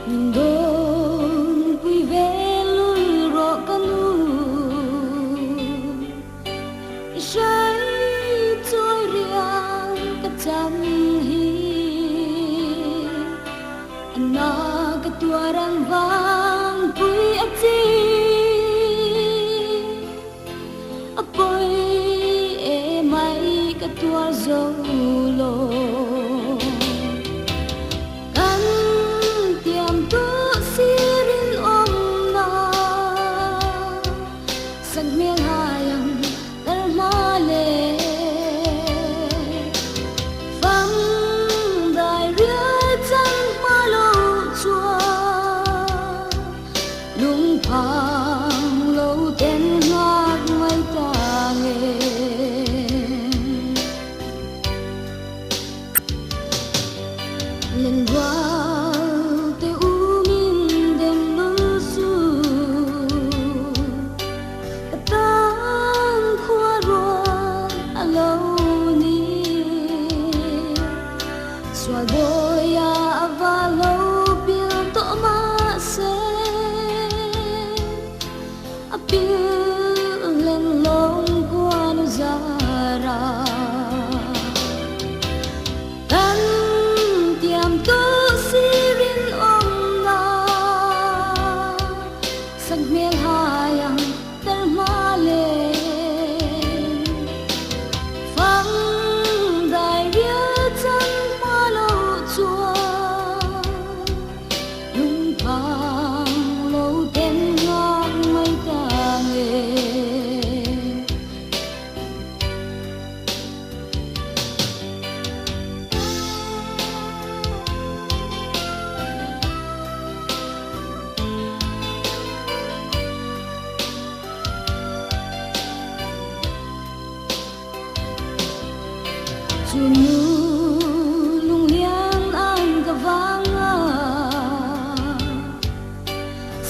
Min dawn pui ve lul rawh ka nu. I hrai chawi riang ka cham hi. A na ka tuar ang vang pui a chi. A pawi e mai ka tuar zo lo. Kan tiam tawh sir in awmna sakhmel hai ang tar hma le. Fam dai rial chang hma lo chuan. Lungphang lo ten nghak mai ta nge. Lenrual te u min dem lul su. Ka tan khua rual a lo ni. Sual bawi a va lo pil tawh mahse, a pil len lawng khuanu zara. Kan tiam tawh sirin awmna, sakhmel hai ang tel hma le. Fang dai rial chan hma lo chuan lungphang lo ten ngak mai ta nge. Chu nu lunglian ang ka vang a,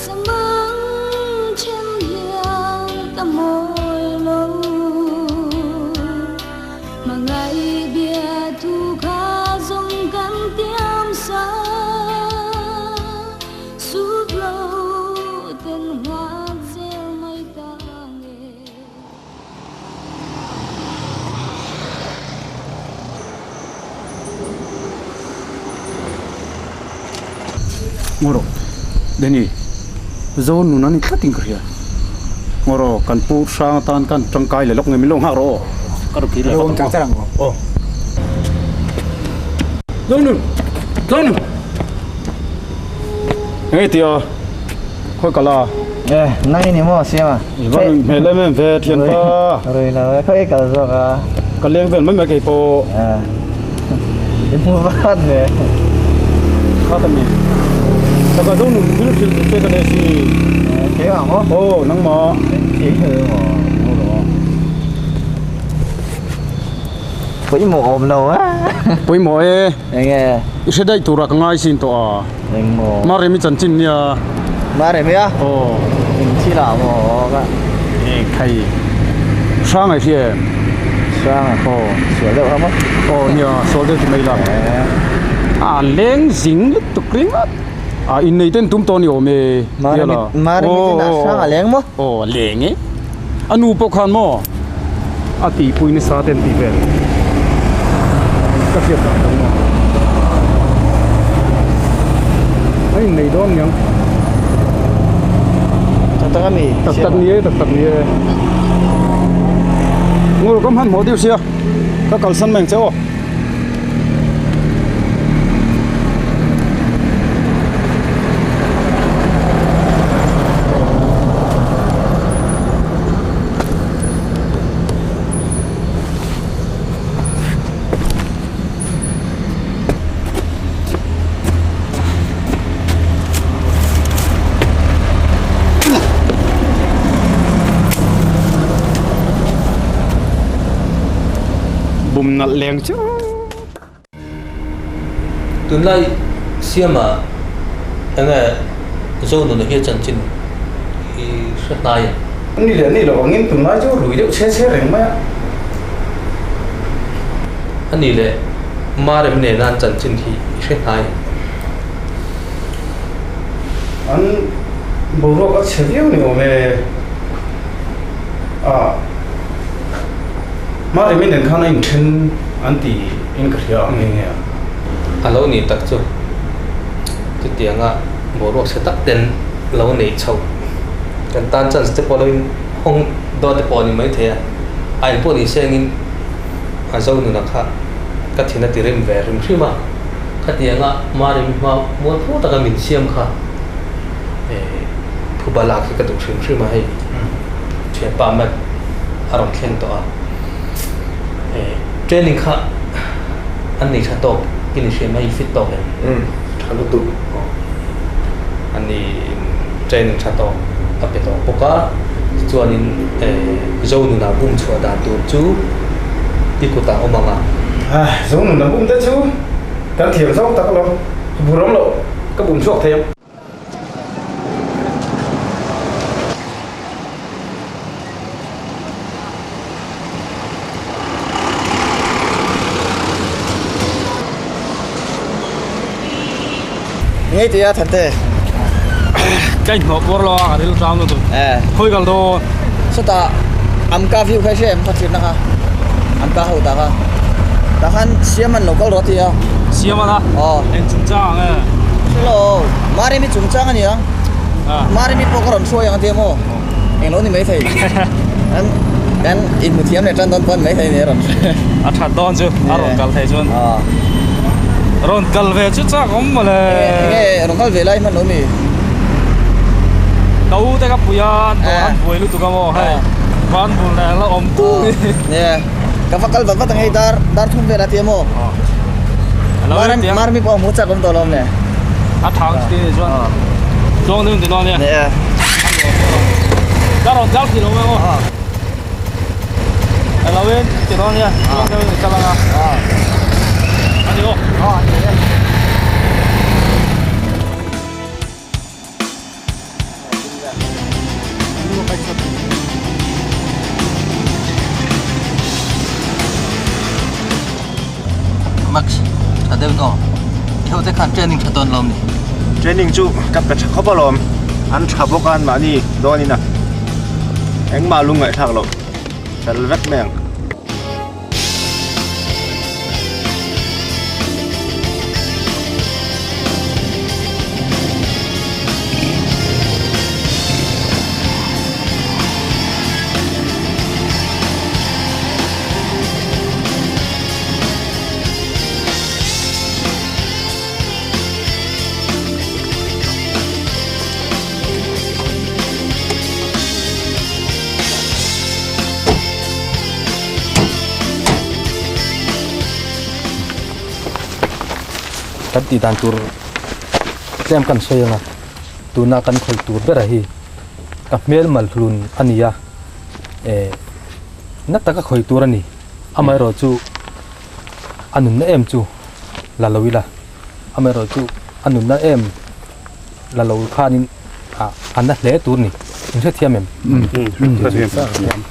samang then hian ka mawi lo. Hmangaih bia thu kha zawng kan tiam sa. Sup lo ten nghak zel mai ta nge. Ngaw rawh Danny, Zo nun a ni tlat in ka hria. Ngaw rawh kan pu hrang atan kan tangkai leh lawk nge min lo nghak rawh aw. Ka rawn kir leh vat ang aw. Zo nun! Zo nun! Enge tia khawi kal a? E, nang i ni maw Siama? I va rui hmel em em ve thianpa. Rui lo e, khawi kal zawk a? Ka leng vel mai mai kei pawh. E, i hmu vat ve. Kha ta mi. Taka zo nun thil thil te ka nei si. E, keimah maw? Aw, nangmah. Keimah maw? Pawimawh awm lo a. Pawimawh e. Enge? I hre daih tura ka ngai sin tawh a. Engmaw? Maremi chanchin nia. Maremi a? Aw. Eng thil ah maw ka? Eng khai. Hrang ai hria em? Hrang a? Aw. Sual deuh kha maw? Aw nia, sual deuh ti mai la. A leng zing lutuk ringawt. A innei ten tum tawh ni awm e. Maremi Maremi ten a hrang a leng maw? Aw a leng e. A nu pawh khan maw a tihpui nasa te an tih vel ka hriat dan tak maw. A innei dawn niang. Tak tak a mi? Tak tak ni e, tak tak ni e. Ngul ka hmanhmawh deuh sia ka kalsan mai ang che aw. Bum nalh leng chiah. Tunlai siama enge Zonuna hi a chanchin hi hre hnai a. Ni leh ni lo angin tunlai chu rui deuh chhe chhe reng mai a. A ni leh Marem nena an chanchin hi i hre hnai. An boruak a chhe viau ni awm e. Ah, Maremi nen khan a inthen an ti in ka hria ang nge nge a. A lo nih tak chu chutianga boruak chhe tak ten lo neih chhoh kan tan chance te pawh lo in hawng dawn te pawh a ni maithei a, a in pawh ni sengin a zo nuna kha ka thin a ti rim ve hrim hrim a, khatianga Maremi hma mual phu taka min siam kha phuba lak hi ka duh hrim hrim a hei thianpa Matt a rawn thleng tawh a training kha an nei tha tawk i ni hriam a i fit tawk em? Tha lutuk an ni training tha tawk a pe tawh bawk a tichuanin Zonuna bum chhuah dan tur chu i kutah awm ang a. Zonuna bum te chu kan thiam zawk tak alawm, bur awm loh ka bum chhuak thei ang. Ngei tia Thante. Ka inhnawh bawr lo a, ka ril tlang lutuk. Eh. Khawi kal dawn. Sawtah Amka view kha i hria em kha thirna kha. Amka ho ta kha. Tah khan Siaman lo kal rawh a ti a. Siaman a? Aw. Eng chungchang ang e? Hello, Maremi chungchang a ni ang. Maremi pawh ka rawn hruai ang a tia maw? Eng lo ni maithei. An kan inhmu thiam leh tan dawn pawh a ni maithei ni a rawn. A that dawn chu a rawn kal thei chuan. Rawn kal ve chu chak awm mawle. Enge rawn kal ve lai hman lo mi? Ka u te ka pui a, an dawr an buai lutuk a maw hei. Van bul leh la awm tu ni. Nia, ka va kal vat vat ang hei dar dar thum vel a tia maw? Marmi pawh a hmu chak awm tawh lo awm le. A thang chi ni chuan chuang deuh ti dawn nia. Nia. Ka rawn kal thei lo mai maw? A lo in ti dawn nia, chuang deuh in kal ang a. A ni aw. A ni e. Max, tha deuh no. Theu te khan training tha dawn lawm ni. Training chu ka pe tha khawp alawm. An tha bawk a an mahni dawn in a. Engmah lung ngaihthlak loh. Fel vek mai ang. Kan tih dan tur tlem kan sawi ang a, tuna kan khawih tur ber a hi ka hmel mal hlun a ni a, eh na taka khawih tur a ni, amaherawh chu a nunna em chu la lo ila, amaherawh chu a nunna em la lo khanin ah a na hle tur a ni, in hrethiam em? Hrethiam.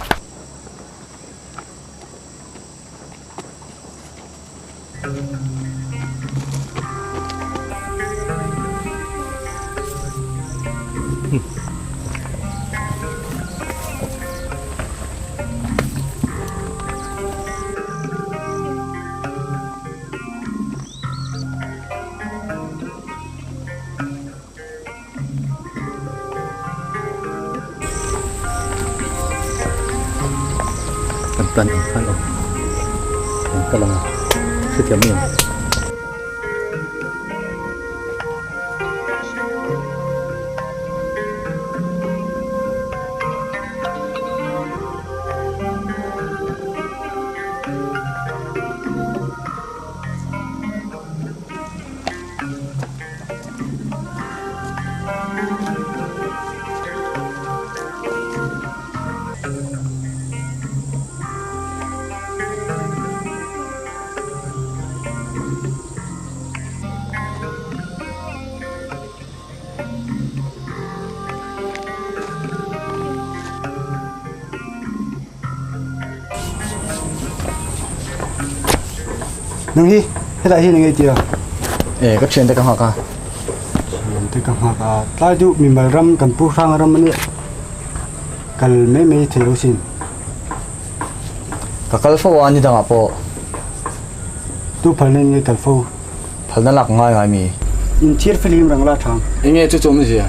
Kan plan ang khan aw kan kal ang a hrethiam mai ang. Nang hi helai hian eng nge tia? E ka thiante ka nghak a. Thian te ka nghak a, tlai duh mimal ram kan pu hrang ram a nia, kal mai mai thei lo sin. Ka kal fo a ni dangah pawh. Tu phalna in nge kal fo? Phalna lak ngai ngai mi. Inthiar fihlim rang la thang. Enge chu chu awmzia?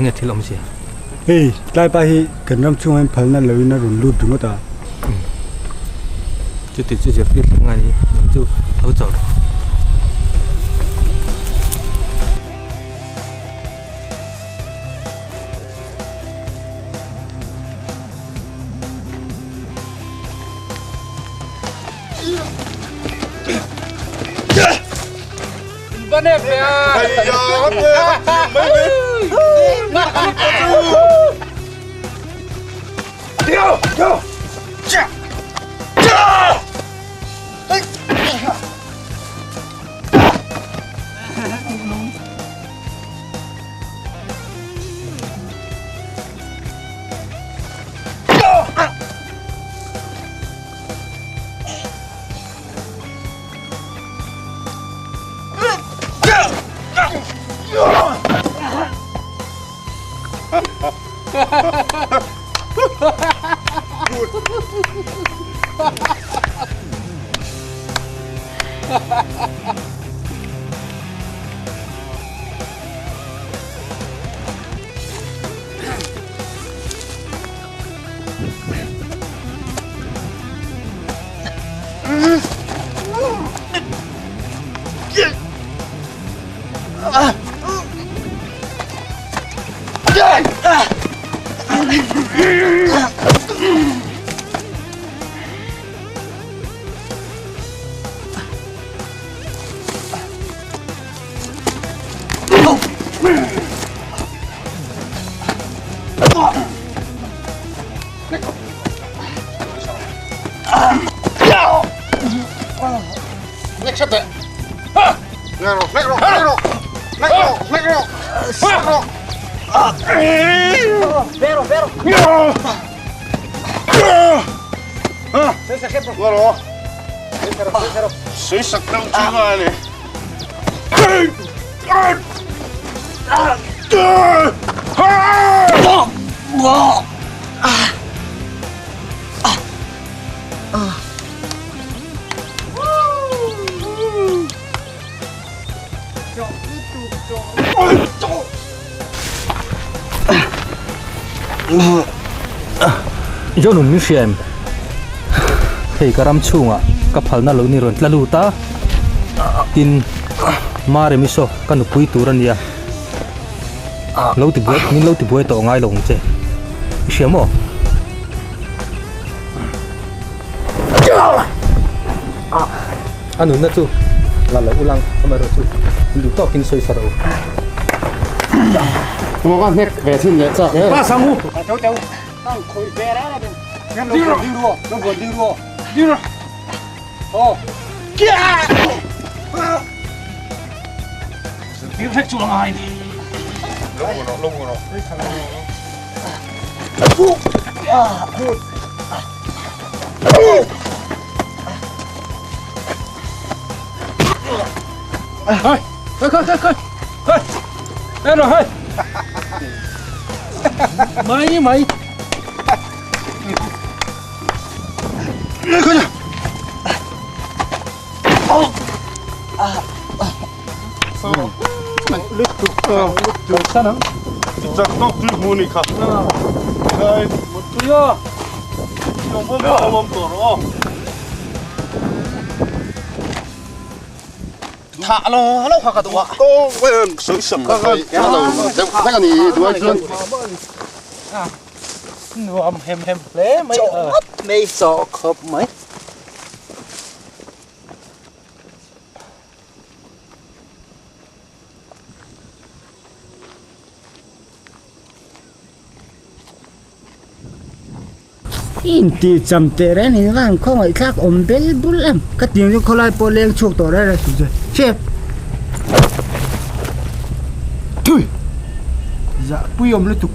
Enge thil awm zia? Hei, tlai pa hi kan ram chhungah hian phalna loin a rawn lut ringawt a. Chuti chu zirtir thleng a ni, nang chu lo chawlh rawh. Jonun min hria em? Hei ka ram chhungah ka phalna lo ni rawn tla lut a, tin Maremi saw ka nupui tur a nia, lo ti buai min lo ti buai tawh ngai lo ang che, i hria maw? A nunna chu la lo ulang amaherawhchu in duh tawkin sawi sa rawh u. Maw ka hnek ve thin leh chak e. Pa sang u. Teu teu. Tang khoi ve ra ra ding. Ngen lo buan ding ruo. Lo buan ding ruo. Ding ruo. Oh. Kia. Zirtir hlek chu a ngai ni. Lo buan rawh, lo buan rawh. Hei, hei, hei, hei, hei, hei, rồi hei. Mày mày. Lên coi Nuam hem hem hle mai. Chawh ngawt mai. Chawh khawp mai. Inti cham teh reng in van khawngaih thlak awm bel bul em ka tiang chu khawlai pawh leng chhuak tawh reng reng suh che chep thui zah pui awm lutuk.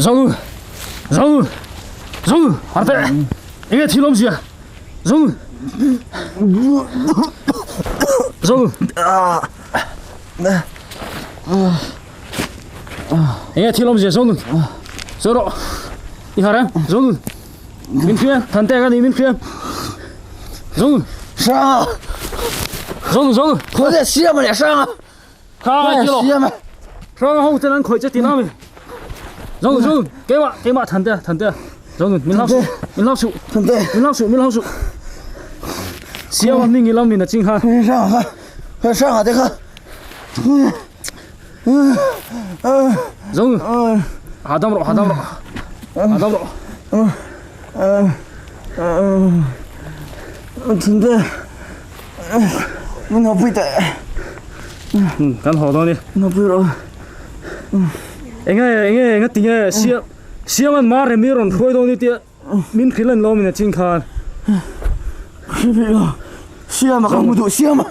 Zo zo zo har teh enge thil awmzia zo zo Enge thil awmzia zo nun zo rawh i har em zo nun min hria than te ka ni min hria zo nun Hrang zo nun zo nun Khaw leh siam a leh hrang a Kha ngai kilo siam a Hrang a ho ten an khawih che tina mi zo nun zo nun keimah keimah than te than te zo nun min hlau suh min hlau suh Than te min hlau suh min hlau suh siam a hming i lam in a ching kha Hrang kha He hrang ah te kha Zo hahdam rawh hahdam rawh hahdam rawh Thinte min haw pui teh kan haw dawn ni min haw pui rawh enge enge enga tinge siam siaman ma remi rawn hruai dawn ni tia Min hrilh an lawm in a ching khan. Siama ka hmu duh Siama.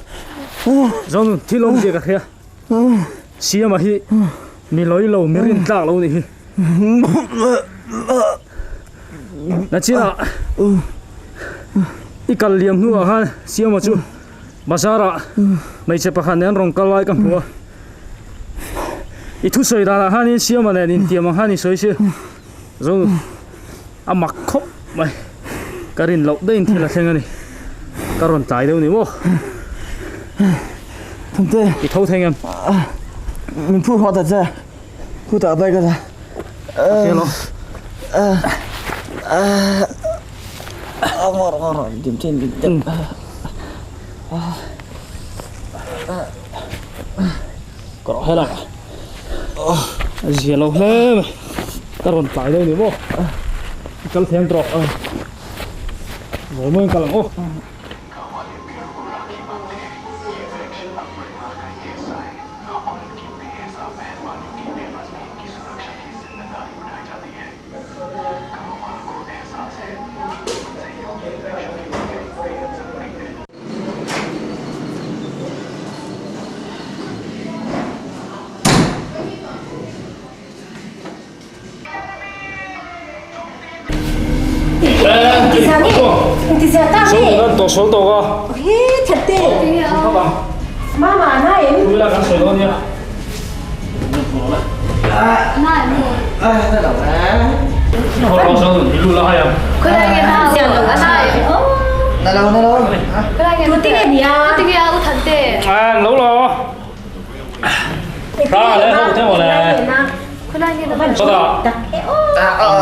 Zawng thil awm zia ka hria. Siama hi mi lawi lo mi rin tlak lo nih hi. Nachinah i kal liam hnuah khan Siama chu bazar ah hmeichhe pakhat nen an rawn kal lai ka hmu a. I thusawi danah khanin Siama nen intiam ang khan i sawi si. Zo a mak khawp mai ka rin loh daih in thil a thleng a ni ka rawn tlai deuh ni maw Thante i tho theng em min phur haw ta che khutah bike a la hello a ngawr ngawr dim chen dim chen Ka rawh helai a zia lo hle mai ka rawn tlai deuh ni maw i kal thiam tawh zawi mawi in kal ang aw.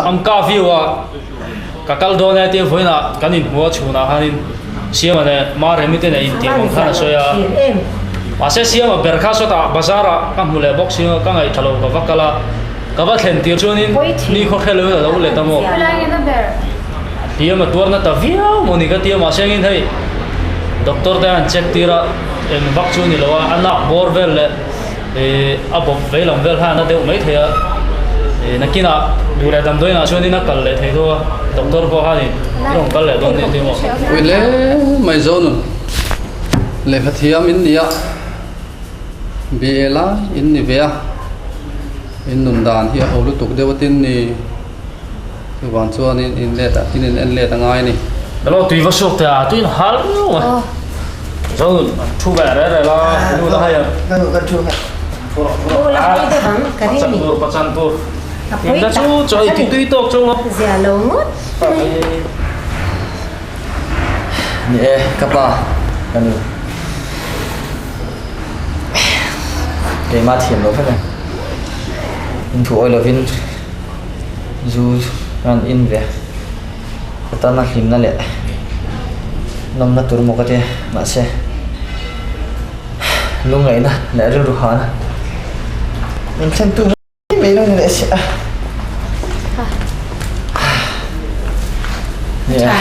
Amka view a ka kal dawn e tia vawiinah kan inhmu a chhunah khanin Siama leh Maremi te nen intiam ang khan a sawi a mahse Siama ber kha sawtah bazar ah ka hmu leh bawk si a ka ngaihthla lo ka va kal a ka va thlen tir chuanin ni khaw hre loin a lo let a maw hliam a tuar na ta viau maw ni ka tia mahse engin hei doctor te an check tir a eng vak chu a ni lo a a nak bawr vel leh Ih a bawp vei lam vel khan a deuh mai thei a, ih nakinah duh leh damdawiinah chuanin a kal leh thei dawn a, doctor pawh khanin i rawn kal leh dawn nih tir maw? Pui hle mai zo nun lehkha thiam in ni a, BA lai in ni ve a, in nun dan hi a ho lutuk deuh a tin ni, chuvang chuanin in let ah in in en let a ngai a ni. Hello tui va suak teh a, tuiin hal riau a, zo nun thu ve reh reh la, nu la hai a. Ka nu ka thu ve. Pachan tur pachan tur Inda chu chaw ei ti tui tawk chu Zia lo ngawt mai. Ni e, ka pa ka nu. Keimah thiam loh vek e. In thu awi lovin zu an in ve. Ka tana hlimna leh nawmna tur maw ka tia mahse lungngaihna leh rilru hana min thlen tu mai mai lo ni leh si a. Nia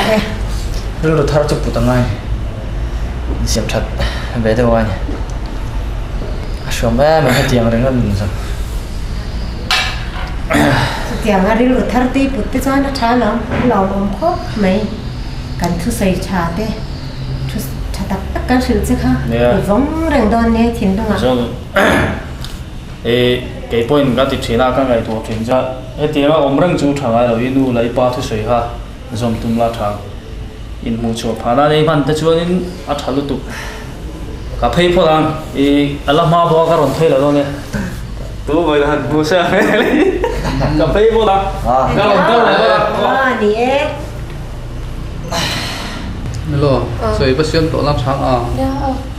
rilru thar chu put a ngai insiam that ve deuh a ni a hriawm em em hetiang reng a nun zawng. Chutiang a rilru thar te put te chuan a tha alawm, a lawmawm khawp mai. Kan thusawi tha te, thu tha tak tak kan hrilh che kha i vawng reng dawn nia i thinlungah. Chuan i kei pawhin ka ti thin a, ka ngaihtuah thin chu hetianga awm reng chu tha ngai lo, i nu leh i pa thusawi kha zawm tum la tha inhmuh chhuah phah nan ei hman te chuanin a tha lutuk. Ka phei phawt ang, i a la hma bawk a ka rawn phei lo dawn e. Tu vawi han hmu se ang e ka phei phawt ang, ka rawn kal leh dawn a. Aw ni e. Hello, sawi va siam tawh la chhang a,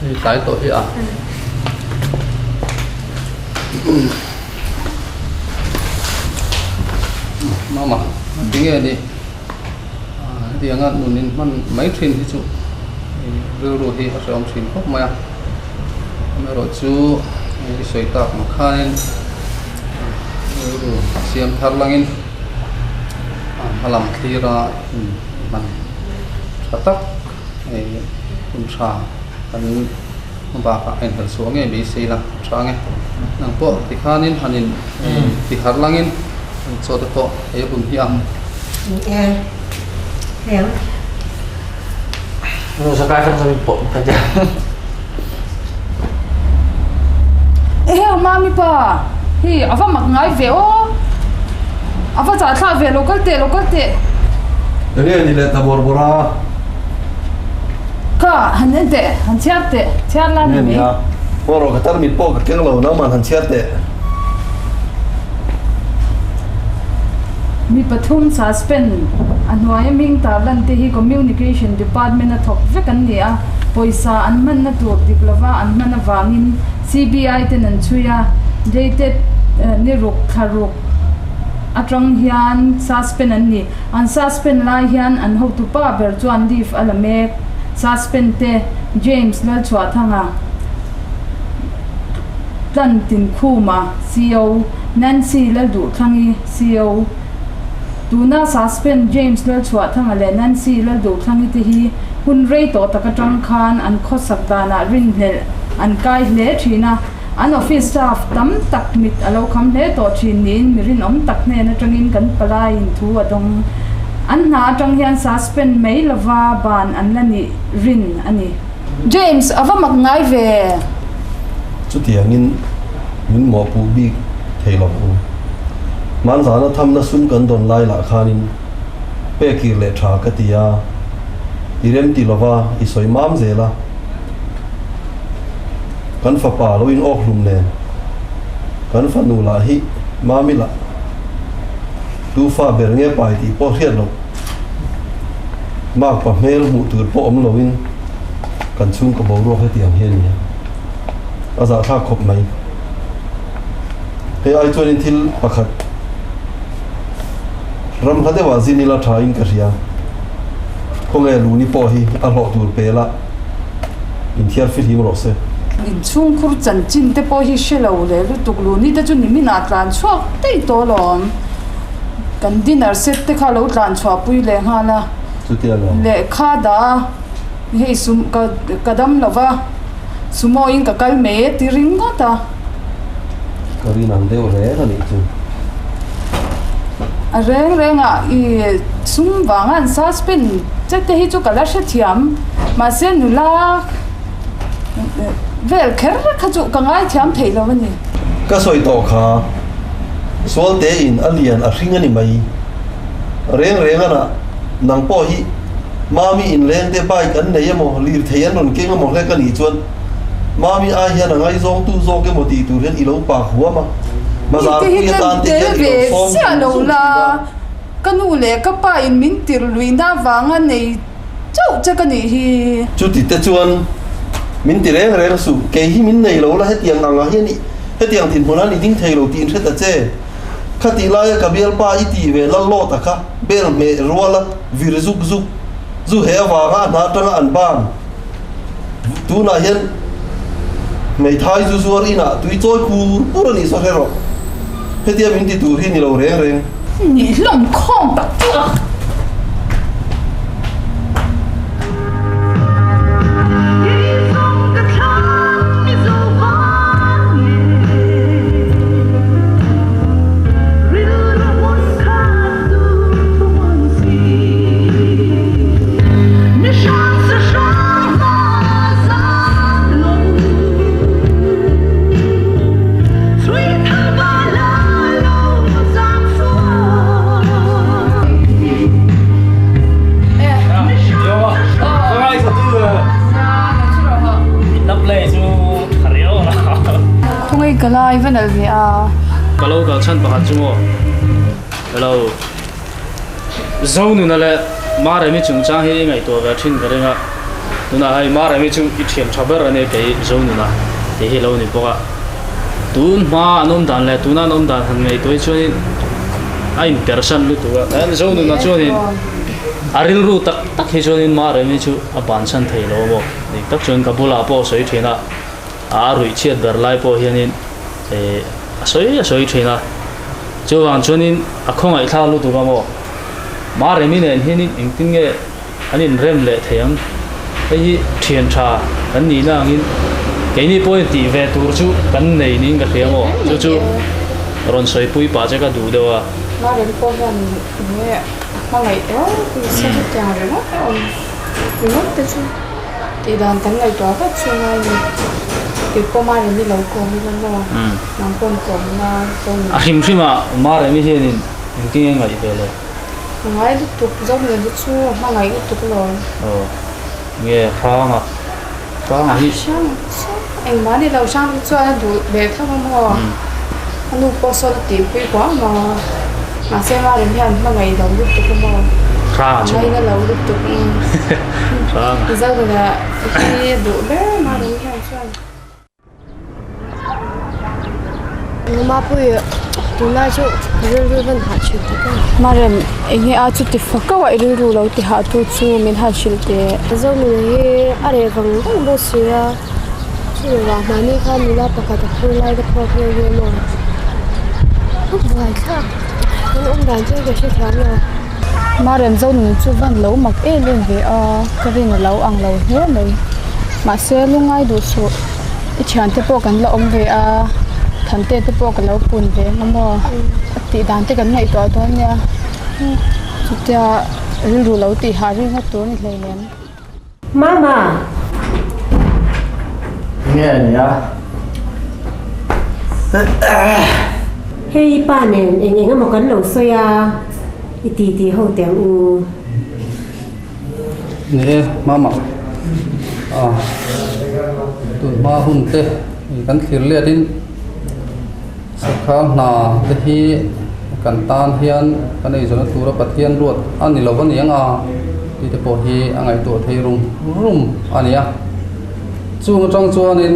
hei tlai tawh hi a. Mama, tinge ni? Hetianga nun in hman mai thin hi chu rilru hi a hrehawm thin khawp mai a, amaherawhchu i sawi tak ang khanin rilru siam thar langin a hmalam thlira hman tha tak hun tha kan bakah a inhal chhuah ngei mai se ila a tha ang e. Nang pawh tikhanin han in ti harh langin chaw te pawh ei hun hi a. E heng. Nu sa kai fan sa min pawh ka tia. Eheu mami pa hi a va mak ngai ve aw a va chah thlak ve lo kal teh lo kal teh. Enge ni leh ta bawr bawr a. Ka han en teh han chhiar teh chhiar la ni mai. Aw rawh ka tarmit pawh ka keng lo nangman han chhiar teh. Mi pathum suspend a hnuaia hming tarlan te hi Communication Department a thawk vek an ni a, pawisa an hmanna tur dik lova an hman avangin CBI ten an chhui a, dated ni ruk thla ruk atang hian suspend an ni. An suspend lai hian an hotu pa ber chuan leave a la mek. Suspend te James Lalchhuahthanga, Tlan Tinkhuma, CO, Nancy Lalduhthlangi, CO. Tuna suspend James Lalchhuahthanga leh Nancy Lalduhthlangi te hi hun rei tawh tak atang khan an khawsak danah rinhlelh an kai hle thin a, an office staff tam tak mit a lo kham hle tawh thin niin mi rinawm tak hnen atangin kan palaiin thu a dawng. An hna atang hian suspend mai lova ban an la nih rin a ni. James, a va mak ngai ve. Chutiangin min mawhpuh bik thei lo u. Hmanzana thamna sum kan dawn lai lah khanin pekir leh tha ka ti a, i rem ti lova i sawi mam zel a. Kan fapa lo in awk hlum nen kan fanu lah hi mami lah tu fa ber nge pai tih pawh hriat loh. Makpa hmel hmuh tur pawh awm loin kan chhungkaw boruak hetiang hi a ni a, a zahthlak khawp mai. Hei ai chuanin thil pakhat ram hla deuhah zin ila thain ka hria. Khawnge luni pawh hi a hlawh tur pela inthiar fihlim rawh se. Inchhungkhur chanchin te pawh hi hre lo leh lutuk luni te chu niminah tlan chhuak daih tawh alawm. Kan dinner set te kha lo tlan chhuah pui leh nghal a. Chutia lo. Lehkha dah a, hei sum ka ka dam lo va, sumo in ka kal mai e ti ringawt a. Ka rin ang deuh reng a nih chu. A reng reng a, i sum vanga an suspend che te hi chu ka la hrethiam, mahse nula vel kher kha chu ka ngaithiam theih lo a ni. Ka sawi tawh kha. Sualte in a lian a hring a ni mai. Reng reng a nah, nang pawh hi Mami in leng te bike an nei emaw, lirthei an rawn keng emaw hlek a nih chuan Mami ai hian a ngaizawng tu zawk emaw tih tur hian i lo pak huam a, Mite Mazarpui hi atan tlem te tel hian i ve lo sawm chiah zung lo zung la, thin a. Ka nu leh ka pa in min tirh luihna avanga nei chauh che ka nih hi. Chuti te chuan min ti reng reng suh, kei hi min nei lo la hetiang angah hian i hetiang dinhmun ah i ding thei lo tih in hre ta che. Khatih laia ka bialpa i tih ve lal lawt a kha bel hmeh ruala vir zuk zuk zu he avanga a hna atanga an ban tunah hian hmeithai zu zuar inah tui chawi pur pur a nih saw hre rawh. Hetia min ti tur hi ni lo reng reng. Nih hlawm khawm tak chu a. Khawngaih ka lai va nalh ve a. Ka lo kal chhan pakhat chu maw? Hello. Zonuna leh Maremi chungchang hi i ngaihtuah ve thin ka ring a. Tunah hei Maremi chu i thiam tha ber a nia kei Zonuna tih hi lo ni bawk a. Tun hma an awm dan leh tuna an awm dan han ngaihtuah hi chuanin a inpersan lutuk a. Tihian Zonuna chuanin a rilru tak tak hi chuanin Maremi chu a bansan thei lo a maw? Dik tak chuan ka bulah pawh a sawi thin a. A ruih chhiat ber lai pawh hianin eh a sawi a sawi thin a, chuvang chuanin a khawngaih thlak lutuk a maw? Maremi nen hianin engtin nge an inrem leh thei ang? Hei hi thian tha kan nihna angin keini pawhin tih ve tur chu kan nei niin ka hria maw? Chu chu rawn sawipui pah che ka duh deuh a. Maremi pawh hian enge a hmangaih ropui se hetiang ringawt a awm ringawt te chu. Tih dan kan ngaihtuah vat chu ngai ni. Kei pawh Maremi lo kawm ila maw? Nang pawn kawm na zo ni. A hrim hrim a Maremi hianin engtin nge ngaih ve le? A ngai lutuk, Zohmel hi chu a hmangaih lutuk alawm. Aw, nge Hranga, Hranga hi. Hranga chu engmah ni lo, Hranga hi chuan a duh ve tho a maw? A nu pawh sawn a tihpui kuam a, mahse Marem hian hmangaih lo lutuk a maw? Hranga chu. A ngaina lo lutuk. Hranga. Zodana hi a duh ber Marem hian chuan. Mapui tunlai chu rilru van hah thin tak em. Marem enge a chuti fak auh a i rilru lo ti hah tu chu min han hrilh teh. Zomina hi a reh vang vang bawk si a. Chuvang mahni khan nula pakhat a phur lai ka phawk nghe nghe maw? Ka buai thlak kan awm dan chu ka hrethiam lo. Marem Zonun chu van lo mak em em ve a, ka rin a lo ang lo hle mai. Mahse lungai duh suh, i thiante pawh kan la awm ve a, Thante te pawh ka lo pun ve ang a maw? A tih dan te kan ngaihtuah dawn nia, chutia rilru lo tih hah ringawt tur a ni hleinem. Mama! Nge a nia? Hei i pa nen eng eng emaw kan lo sawi a, i ti ti ho teh ang u. Ni e, Mama. Ah, tun hma hun te kan thlir let in sarkar hna te hi kan tan hian kan eizawnna tura Pathian ruat a ni lo a ni ang a tih te pawh hi a ngaihtuah thei rum rum a ni a. Chung atang chuanin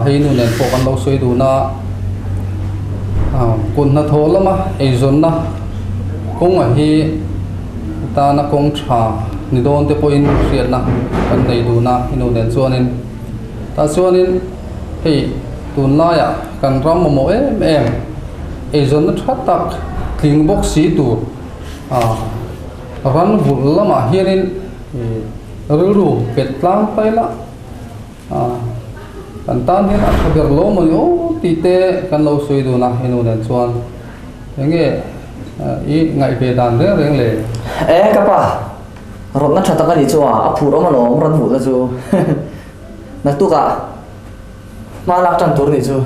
hei nu nen pawh kan lo sawi dun a, kut hnathawh lama eizawnna kawngah hi tana kawng tha ni dawn te pawhin hriatna kan nei dun a hei nu nen chuanin. Tah chuanin hei tunlaiah kan ram mamawh em em eizawnna tha tak tling bawk si tur ran vulh lamah hianin Rilru pet tlang ta ila kan tan hian a tha ber lo maw ni aw tih te kan lo sawi dun a henu nen chuan enge i ngaih ve dan reng reng le? E ka pa, rawtna tha tak a nih chu a, a phur awm alawm rawn hmuh na chu naktukah hma lak tan tur nih chu.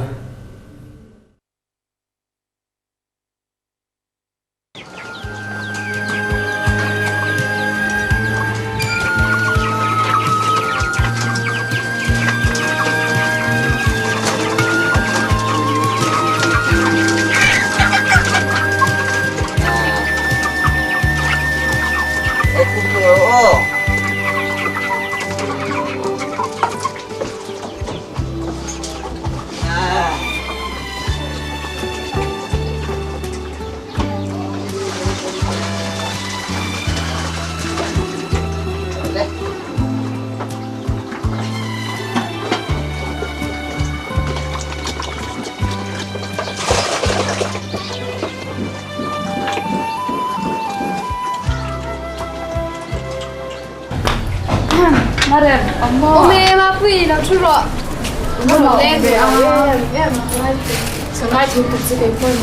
Marem, awm Awm e, Mapui, lo thu rawh. Awm lo ve a. Sangai thing tuk chu kei pawn.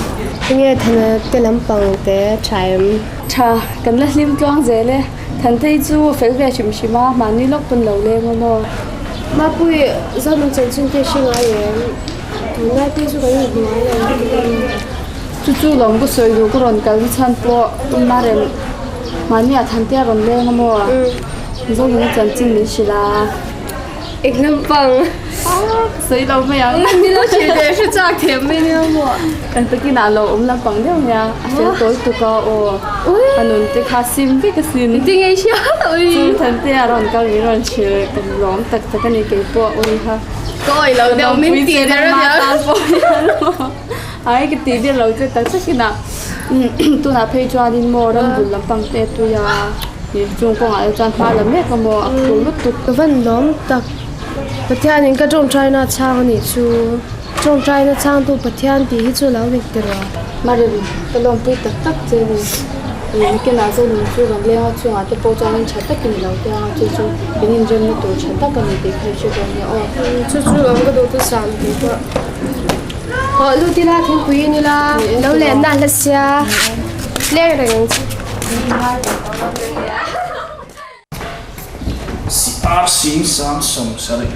Tinge Thana te lampang te tha em? Tha, kan la hlim tluang zel e. Thantei chu fel ve hrim hrim a, mahni lawk pawn lo leng aw maw? Mapui, Zonun chanchin te hre ngai em? Tunlai pawh chu kan inhmu ngai lo a ti em? Chu chu lawm ka sawi duh ka rawn kal na chhan pawh Marem, mahni ah Thantea rawn leng a maw? Zonuna chanchin min hrilh a. Eng lampang? Ka sawi lo mai ang. Ni lo hrilh leh hre chak thiam mai nia maw? Kan takin ah lo awm lampang deuh nia, a fel tawi tuk a aw. A nun te kha sim vek a sin. Engtin nge i hria? Ui. Chu Thantea rawn kal min rawn hrilh ka lawm tak tak a ni kei pawh ui kha. Ka awih lo deuh min tih der a nia. Ai ka tih vel lo che tak takin ah tunah phei chuanin maw rambul lampang te tui a. Chung kawngah te chuan hma la mek a maw a phur lutuk. Ka van lawm tak. Pathianin ka tawngtaina a chhang a nih chu. Tawngtaina chhangtu Pathian tih hi chu lo dik ti rawh. Marin, ka lawmpui tak tak che ni. Weekend ah Zonun chu rawn leng a chungah te pawh chuanin tha takin i lo teng a, chu chu in inremna tur tha tak a ni tih kha i hre dawn nia aw. Chu chu lawm ka duh thusam tih pawh. Hawh lut ila thingpui in ila lo lenna a hla sia. Leng reng ang che. Ar sing sang sawm sarih.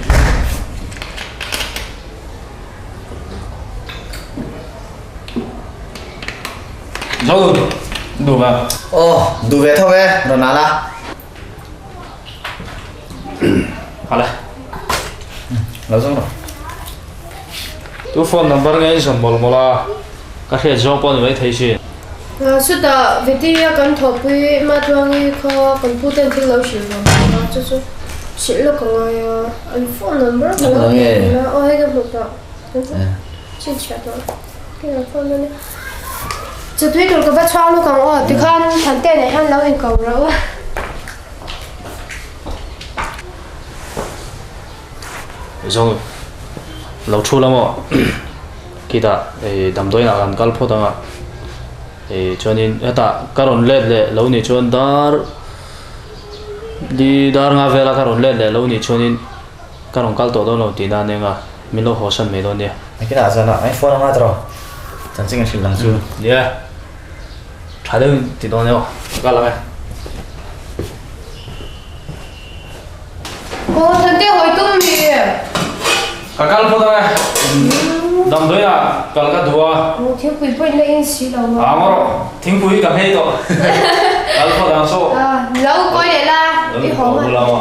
Zo duh ve. Aw duh ve tho e rawn ala. Hala. Lo zawng rawh. Tu phone number nge in zawn mawlh mawlh a, ka hriat zawng pawh ni mai thei sin. Chutah Viti-a kan thawhpui Matluangi kha kan pu ten thil lo hrilh vang bawk a, chu chu hrilh lawk a ngai a, an phone number ka lo hrilh a, aw hei ka hmu tawh, chhinchhiah tawh, hei an phone a nia. Chutui tur ka va chhuak lawk ang aw, tikhan Thante nen hian lo inko rawh u. Zawng lo thu la maw khitah ih damdawiin ah kan kal phawt ang a ih chuanin hetah ka rawn let leh lo nih chuan dar li dar nga vela ka rawn let leh lo nih chuanin ka rawn kal tawh dawn lo tih nan eng a min lo haw san mai dawn nia. Nakinah chuan a i phone anga tawh chanchin ka hrilh ang chu. Nia tha deuhin ti dawn emaw ka kal ang e. Aw Thante hawi tum mi. Ka kal phawt ang e. Damdawi ah kal ka duh a. Aw thingpui pawh in la in si lo a. Aa ngaw rawh thingpui ka hmei tawh. Kal phawt ang saw. Lo kawi leh la i haw a.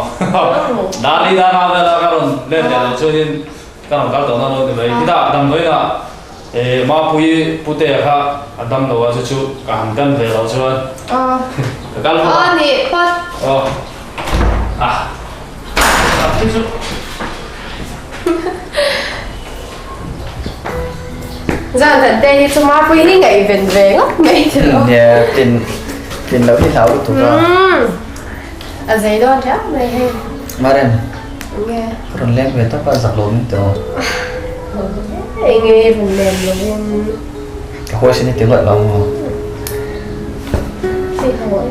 Dar li dar a vel a ka rawn let leh lo chuanin ka rawn kal tawh na lo ni mai. Khitah damdawi ah Mapui Putea kha a dam lo a chu chu ka han kan ve lo chuan ka kal phawt a. Aw nih phawt. Aw ah a thi chu. Zan han te hi chu Mapui hi ngaihven ve ngawt mai ti lo. Nia tin tin lo hi hlau lutuk a. A zei dawn riau mai hei. Maren. Nge. Rawn leng ve tawp a zak lo min tawh. Enge rawn lem lo in. Ka hawi sin i ti luat lo maw. Hei hawi.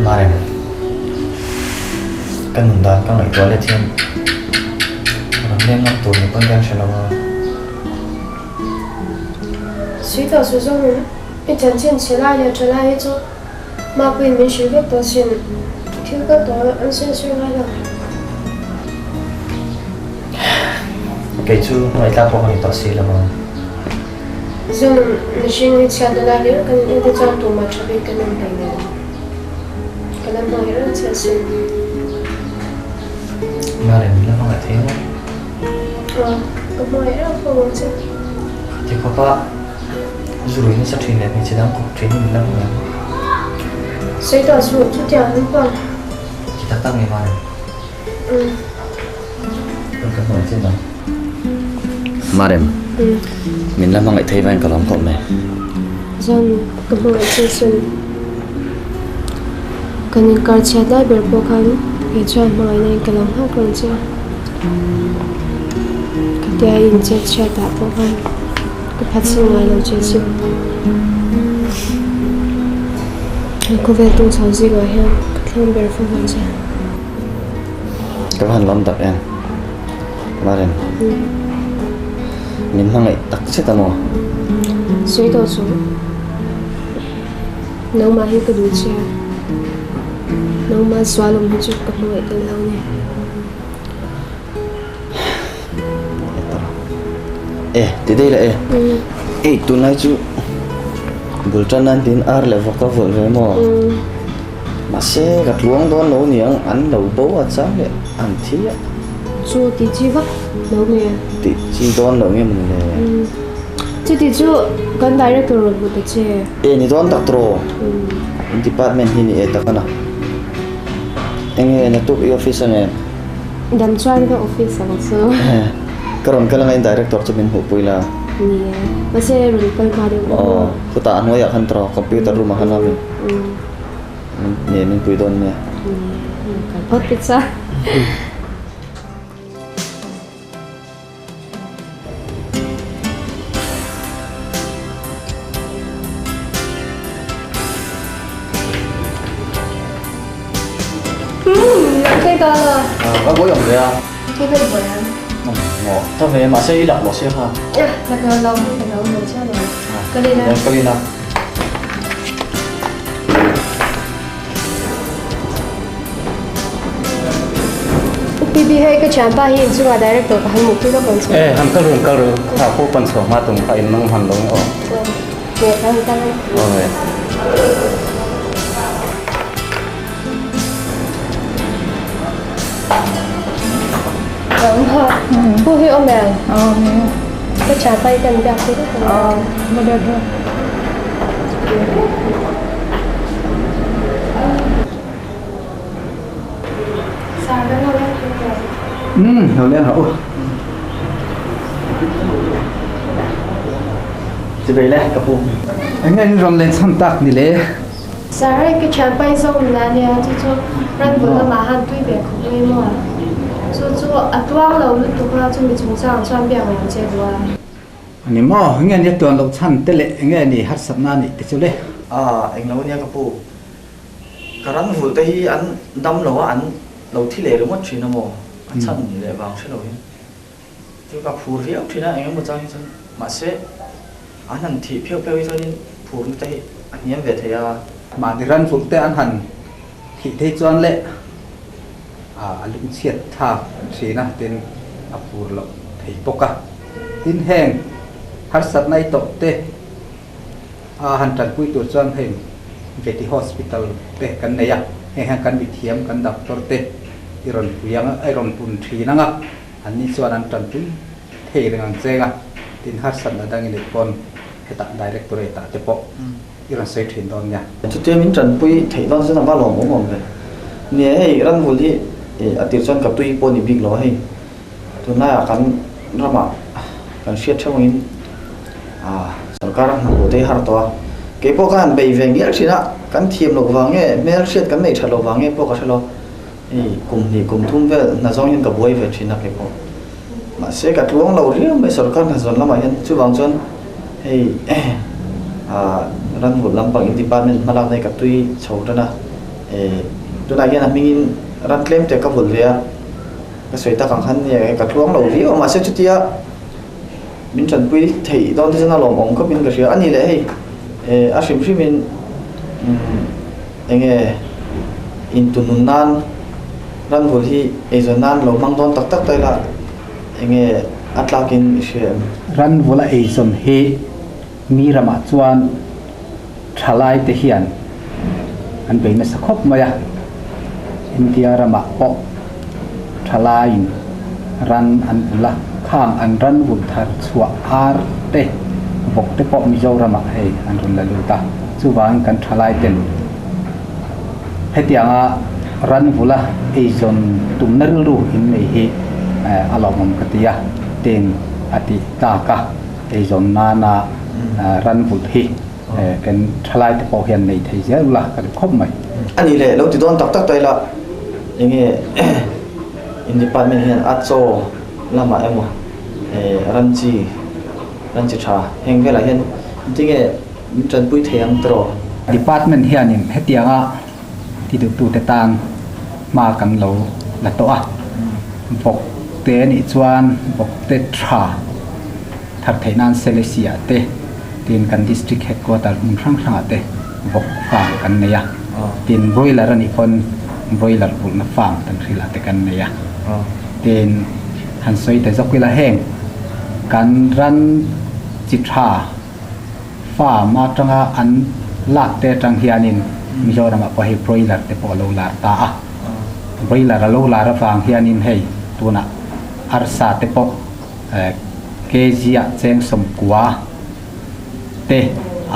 Maren. Ka nun dan ka ngaihtuah let hian rawn leng ngam tur ni pawn ka hre lo a. Sui tawh su zawng i chanchin chhe lai leh tha lai hi chu Mapuiin min hrilh vek tawh sin, thil kal tawh an sawi sawi ngai lo. Kei chu ngaihthlak pawh ka ni tawh si lo ang. Zun, mihring hi chhiatna lai hle kan in te chuan tumah tha bik kan awm hlei nen. Ka la hmangaih reng che asin. Maren, min la hmangaih thei maw? Aw, ka hmangaih reng fo ang che. Khati khawpa Zurui nasa thin leh hmeichhe dang kawp thin hi min la hmu em? Sawi tawh suh, chutiang an pang. Ti tak tak nge Maren? Umm. Ka hmuh chin ang. Marem, min la hmangaih thei vain ka lawm khawp mai. Zan ka hmangaih che sin. Kan inkar chhiat lai ber pawh khan kei chuan hmangaihna in ka lo nghak reng che a. Khatia i inchet chhiat ah pawh khan ka phatsan ngai lo che sin. He khawvel tung chho zingah hian ka thlang ber fo ang che. Ka va han lawm tak em? Maren, min hmangaih tak zet a maw? Sawi tawh suh. Nangmah hi ka duh che a, nangmah zual awm hi chu ka hmangaih tel lo a ni. E, ti daih la e. Ei, tunlai chu bul tan nan tiin ar leh vawk a vawlh ve maw? Mahse, ka tluang dawn lo niang, an lo bo a chang leh an thi a. Chu ti chi vak lo nge? Ti chi dawn lo nge mawni le? Chuti chu kan director rawn hmu ta che. E, ni dawn tak tawh. In department hi ni e tak a na. Enge naktuk i office a nge? Dam chuan ka office ang chu. Ka rawn kal angain director chu min hmuhpui la. Ni e. Mahse rawn kal hma deuh bawk maw? Aw, khutah a hnuaiah khan tawh computer room ah khan a min ni min pui dawn nia. Ni e, rawn kal phawt te chuan. Ka buai awm ve a. Maw ta ve mahse i lak lo sia kha. Ka lin a. PB hei ka thianpa hi inchungah director ka han hmuh pui lawk ang che. E han kal run kal run kha pawh pan chhuah hma tum kha in mang han lo nge aw. Nge ka han kal ang. Aw ve. Pu hi awm em? Ka thianpa hi kan biak pui lawk ang. Aw ma biak dawn. Umm lo leng rawh u. Chivei le ka pu. Enge in rawn len chhan tak ni le? Sir, hei ka thianpa hi zo min a nia, chu chu ran bul lamah han tui ve khawp mai maw? Chu chu a tuang lo lutuk a, chumi chungchang chuan biak ang che duh a. A ni maw? Enge nia tuan loh chhan te leh enge ni harsatna a nih te chu le? A, englo ania ka pu. Ka ran vulh te hi an dam lo a, an lo thi leh ringawt thin a maw? A chhan leh vang hre lo in. Chu ka phur viau thin a, engemaw chang hi chuan mahse an han thih pheuh pheuh hi chuanin phurna te hi a hniam ve thei a. Mahni ran vulh te an han thih thei chuan leh a lungchhiat thlak thin a, tin a phur loh thei bawk a. Tin heng harsatna i tawh te a han tanpui tur chuan heng Veti Hospital te kan nei a, heng hian kan mithiam kan doctor te i rawn pui ang a, i rawn pun thin ang a, anni chuan an tanpui thei reng ang cheng a, tin harsatna dang i neih pawn hetah directorate ah te pawh i rawn sawi thin dawn nia. Chutia min tanpui theih dawn chuan a va lawm awm awm ve. Nia hei Ranvul hi a tir chuan ka tui pawh a ni bik lo a hei tunlaiah kan ramah kan hriat theuh angin sorkar hna te hi har tawh a, keipawh ka han bei ve ngial thin a, kan thiam loh vang nge hmel hriat kan neih that loh vang nge pawh ka hre lo. Hei kum hnih kum thum vel hna zawng hian ka buai ve thin a keipawh. Mahse ka tluang lo riau mai sorkar hna zawn lamah hian chuvang chuan hei ranvulh lampang in department hma lakna hi ka tui chho tan a, tunah hian a hmingin ran tlem te ka vulh ve a, ka sawi tak ang khan ka tluang lo riau a mahse chutia min tanpui theih dawn te chuan a lawmawm khawpin ka hria a ni leh hei a hrim hrimin Enge intunun nan ranvul hi eizawn nan lo hmang dawn tak tak ta ila enge a tlakin i hria em? Ranvula eizawn hi mi ramah chuan thalai te hian an bei nasa khawp mai a, India ramah pawh thalaiin ran an vul a, khang an ranvul thar chhuah ar te vawk te pawh Mizoramah hei an rawn la lut a, chuvangin kan thalai ten hetianga ranvula eizawn tumna rilru in nei hi a lawmawm ka ti a, tin. A tih tak a, eizawn nana ran vulh hi kan thalai te pawh hian nei thei zel ula ka duh khawp mai. A nih leh, lo ti dawn tak tak ta ila, enge in department hian a chaw lamah emaw ran chi, ran chi tha heng velah hian tinge min tanpui thei ang tiraw? Department hianin hetianga ti duhtute tan hma kan lo la tawh a, vawk te nih chuan vawk te tha thar theih nan Selesih ah te tin kan district headquarter hmun hrang hrang ah te vawk farm kan nei a, tin broiler a nih pawn broiler vulhna farm kan hrilh ah te kan nei a, tin han sawi ta zawk ila heng kan ran chi tha Farm atanga an lak te atang hianin Mizoramah pawh hei broiler te pawh a lo lar ta a. Broiler a lo lar avang hianin hei tunah arsa te pawh kg ah cheng sawmkua te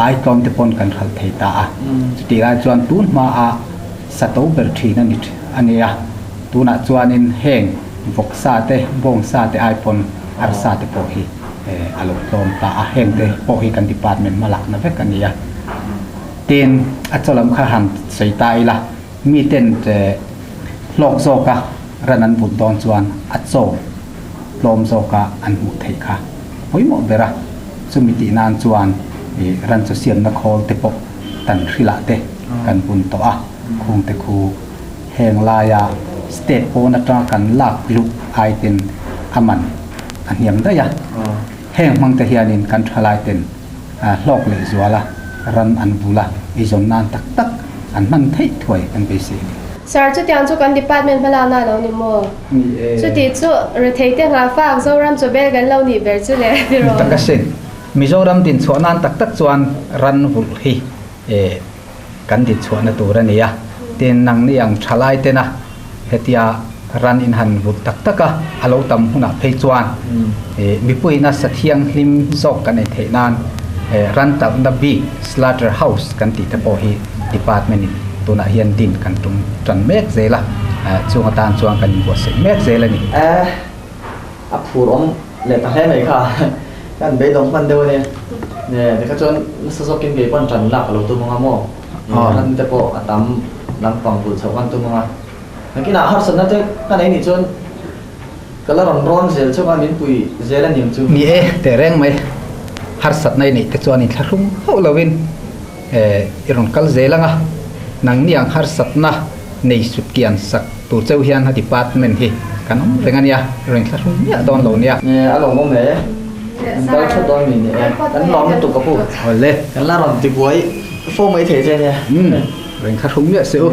ai tlawm te pawn kan hralh thei ta a. Chutih lai chuan tun hmaah sa to ber thin a ni a nia. Tunah chuanin heng vawksa te bawngsa te ai pawn arsa te pawh hi a lo tlawm ta a, heng te pawh hi kan department hma lakna vek a ni a. Tin, a chaw lam kha han sawi ta ila, miten hlawk zawka ran an but dawn chuan a chaw tlawm zawka an hmuh theih kha pawimawh ber a, chumi tih nan chuan ran chaw siamna khawl te pawh tan hrilah te kan bun tawh a, khung te khu heng laia state pawn atanga kan lak luh aiten a man a hniam daih a, heng hmang te hianin kan thalai ten hlawk leh zual a, ran an vul a, eizawn nan tak tak an hman theih thuai kan beisei a ni. Sir, chutiang chu kan department hmalakna a lo ni maw? Ni e. Chuti chu rethei te nghahfak Zoram chawbel kan lo nih ber chu le tiraw? Ni tak asin. Mizoram dinchhuah nan tak tak chuan ran vulh hi Kan dinchhuahna tur a ni a, tin nangni ang thalai tena hetia ran in han vut tak tak a, a lo tam hunah phei chuan mipuiina sa thianghlim zawk kan ei theih nan ran talhna bik slaughter house kan tih te pawh hi department in tunah hian din kan tum tan mek zel a, chung atan chuan kan inbuatsaih mek zel a ni. A phur awm leh ta hle mai kha. Kan beidawng hman deuh a ni. Nge tikha chuan nasa zawkin kei pawn tan lak a lo tum ang a maw? Ran te pawh a tam lampang bul chhoh kan tum ang a. Nakinah harsatna te ka nei nih chuan ka la rawn rawn zel chauh a, min pui zel a ni ang chu. Ni e, teh reng mai. Harsatna i neih te chuan inthlahrung hauh lovin i rawn kal zel ang a. Nangni ang harsatna nei sut kian sak tur cheu hian a department hi kan awm reng a nia, rawn thlahrung miah dawn lo nia. Nge a lawmawm e, kan kal thawt dawn mi ni e, kan lawm lutuk ka pu. Awle. Kan la rawn ti buai fo mai thei che nia. Umm, rawn thlahrung miah se u.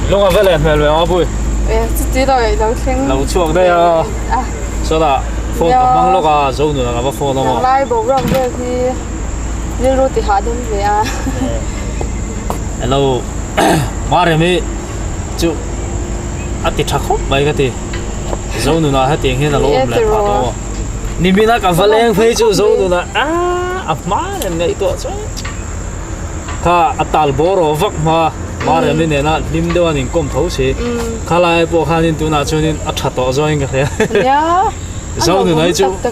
Lunga va leh hmel ve ang a pui. E, chuti lo i lo thleng. Lo chhuak daih a. Sawtah phone ka hmang lawk a, Zonuna ka va phone a maw. Lai boruak vel hi. Rilru ti hahdam ve a. Hello Maremi chu a ti tha khawp mai ka ti. Zonuna hetiang hian a lo awm leh phah tawh maw. Nimina ka va leng phei chu Zonuna a hma nen ngaihtuah chuan kha a tal bawr aw vak hma Maremi nena hlim deuh an inkawm tho si. Khalai pawh khanin tunah chuanin a tha tawh zawngin ka hria. Zo nu nai chu ka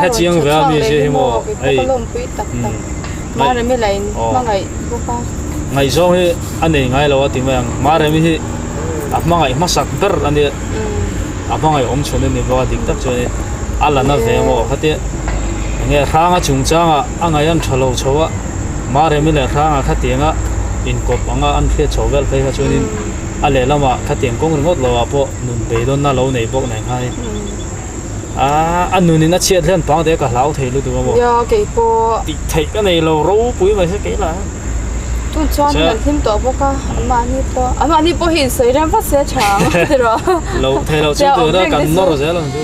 hre chiang ve a mi zia hi maw hei ngaihzawng hi a nei ngai lo a ti mai ang Maremi hi a hmangaih hmasak ber a nia a hmangaih awm chhun a ni bawk a dik tak chuan a la na ve maw khatia enge hranga chungchanga a ngaih an tha lo chho a Maremi leh hranga khatianga inkawp anga an hriat chho vel phei kha chuanin a lehlamah khatiang kawng ringawt lo ah pawh nun beidawnna lo nei bawk nen khan a a nunin a chhiat hlen pang te ka hlau thei lutuk a maw. Nia kei pawh. Tih theih ka nei lo ropui mai se kei lah. Tun chuan kan hlim tawh bawk a anmahni pawh anmahni pawh hi insawi rem vat se tha ang tiraw. Lo thei lo chu tura kan nawr zel ang chu.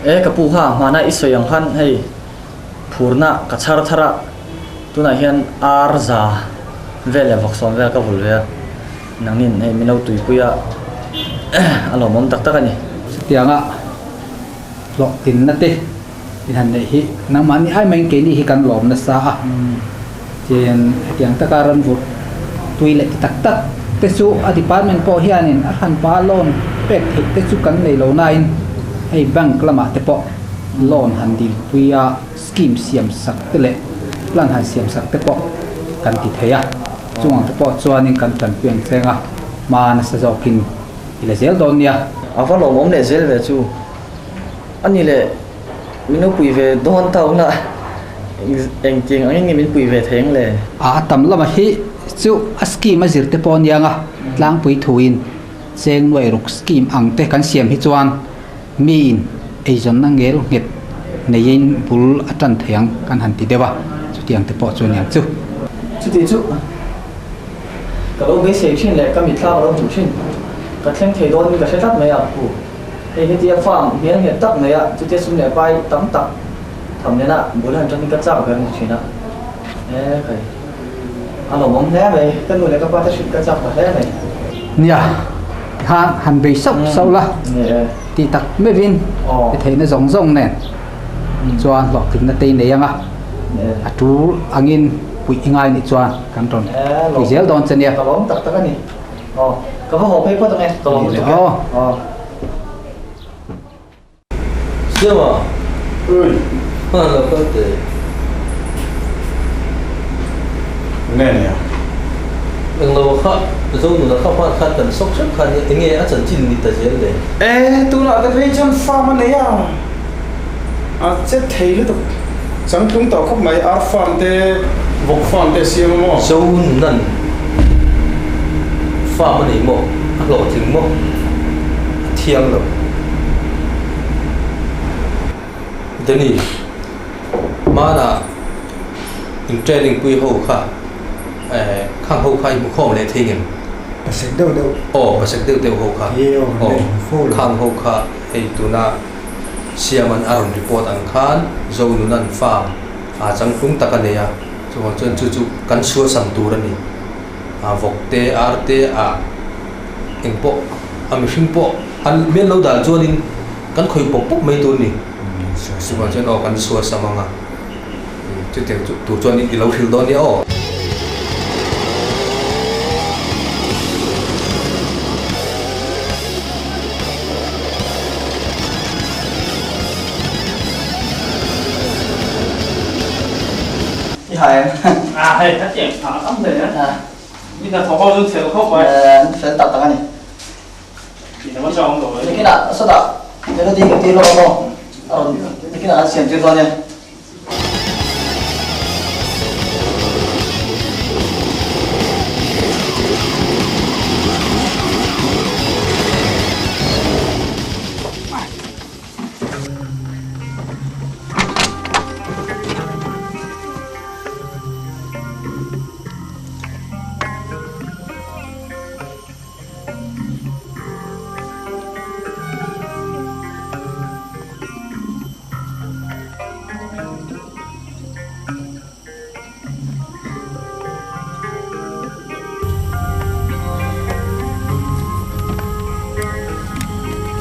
E ka pu kha hmana i sawi ang khan hei phurna ka chhar thar a, tunah hian ar za vel leh vawksawm vel ka vul ve a, nangnin hei min lo tuipui a, a lawmawm tak tak a ni. Chutianga hlawhtlinna te in han neih hi nangmahni ai maiin keini hi kan lawm nasa a, tin hetiang taka ran vurh tui leh ti tak tak te chu a department pawh hianin a hranpa loan pek theih te chu kan nei lo nain hei bank lamah te pawh loan han dilpui a scheme siam sak te leh plan han siam sak te pawh kan ti thei a, chungah te pawh chuanin kan tanpui ang cheng a, hma nasa zawkin i la zel dawn nia. A va lawmawm leh zel ve chu. A ni le, min lo pui ve dawn ta ula, engtiang angin nge min pui ve thei ang le? A tam lama hi chu a scheme a zir te pawh aniang a, tlangpui thuin cheng nuai ruk scheme ang te kan siam hi chuan miin eizawnna ngel nghet neiin bul a tan thei ang kan han ti deuh a, chutiang te pawh chu aniang chu. Chuti chu ka lo beisei thin leh ka mitthla ka lo hmuh thin, ka thleng thei dawnin ka hre tlat mai a pu. Hei hetia farm hmel nghet tak mai a, chutia sum leh pai tam tak tham nena bul han tan hi ka chak ber ni thin a. E khai, a lawmawm hle mai, ka nu leh ka pa te hrilh ka chak ta hle mai. Nia, tikhan han bei sauh sauh la, tih tak meuhin i theihna zawng zawng nen chuan hlawhtlinna te i nei ang a, a tul angin puih i ngai nih chuan kan rawn pui zel dawn che nia. Ka lawm tak tak a ni. Aw, ka va haw phei phawt ang e, ka lawm lutuk e. Aw. Siama, ui, hman lo kal teh. Nge nia? Eng lo kha, Zonuna kha hman khan kan sawk hrep khan eng nge a chanchin ni ta zel le? E, tunah te phei chuan farm a nei a, a che thei lutuk. Changtlung tawh khawp mai, ar farm te, vawk farm te a siam a maw? Zonunan farm a nei maw? A hlawhtling maw? A thiang lo. Danny, hmanah in training pui ho kha eh khang ho kha i hmu khawm leh thei ngem? Pasek deuh deuh. Aw, pasek deuh deuh ho kha. Aw, khang ho kha hei tuna. Siaman a rawn report ang khan Zonunan farm a changtlung tak a nei a, chuvang chuan chu chu kan suasam tur a ni. A vawk te, ar te, a eng pawh, a mihring pawh an mian lo dan chuanin kan khawih pawp pawp mai tur a ni. Chuvang chuan aw kan suasam ang a, chutiang chu tur chuan i lo hrilh dawn nia aw. I hai em? À hei, a tiang a tam hle a. Ni hna thawk ho chu chhel khawp mai. Fel tak tak a ni. Ni lam atang awm lo mai. Nikinah sawtah melody kan tir lawk a maw? A rawn nikinah an siam tir dawn e.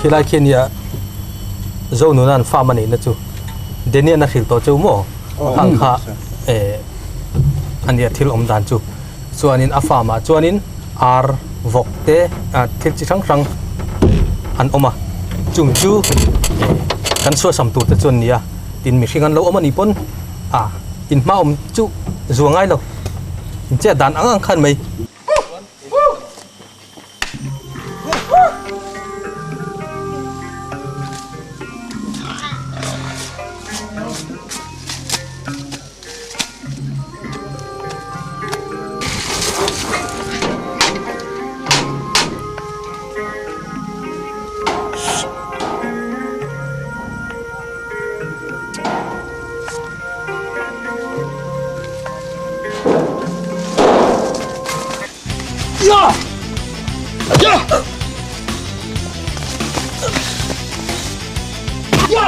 Khilai khi nia Zonuna an farm a nihna chu Daniel a hrilh tawh cheu maw khang kha eh a nia thil awm dan chu chuanin a farm ah chuanin ar vawk te ah thil chi hrang hrang an awm a chung chu kan chhuahsam tur te chu an ni a tin mihring an lo awm a nih pawn ah in hma awm chu zuah ngai lo in chet dan ang ang khan mai. Ya! Ya!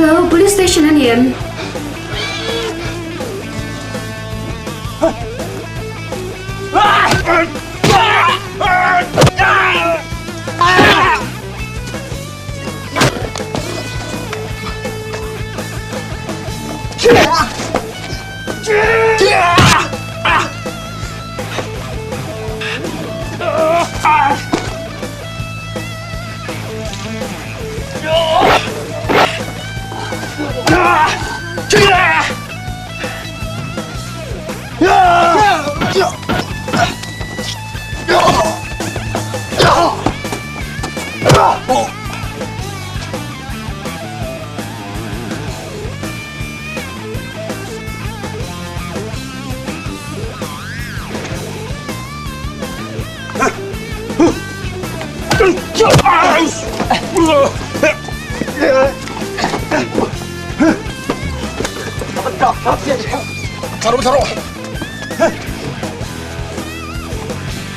Hello, police station a ni em?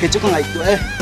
Kei chu ka ngaihtuah e.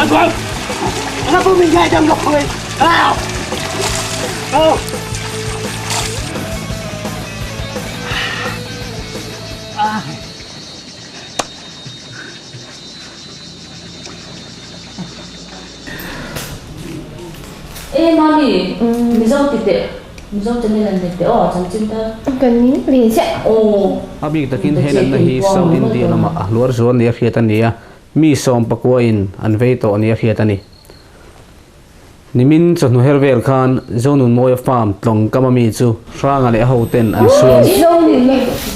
Ka pu min ngai dam lo khoi. Oh. E mami, Mizo ti teh, Mizo channel an nei teh aw, chanchin ta. Kan ning ve chiah. Aw. A bik takin he natna hi South India lamah a hluar zual nia hriat a ni a, mi sawm pakua in an vei tawh nia hriat a ni. Nimin chawhnu her vel khan Zonunmawia farm tlawng kama mi chu Hranga leh a hoten an suam.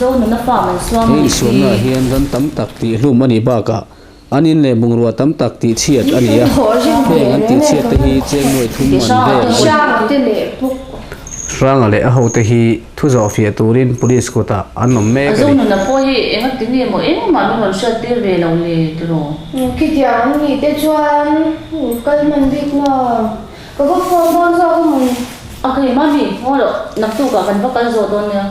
Zonuna farm an suam He insuamna ah hian ran tam tak tihhlum a nih bakah an in leh bungrua tam tak tihchhiat a ni a, heng an tihchhiat te hi cheng nuai thum man vel a ni. Hranga leh a hote hi thu zawh fiah turin police kutah an awm mek a ni. Zonuna pawh hi engati nge maw engmah min rawn hriat tir ve lo le tiraw? Khitiang an nih te chuan kal hman bik na ka va phone dawn zawk a maw ni? A kei mami, ngaw loh, naktukah kan va kal zawh dawn nia.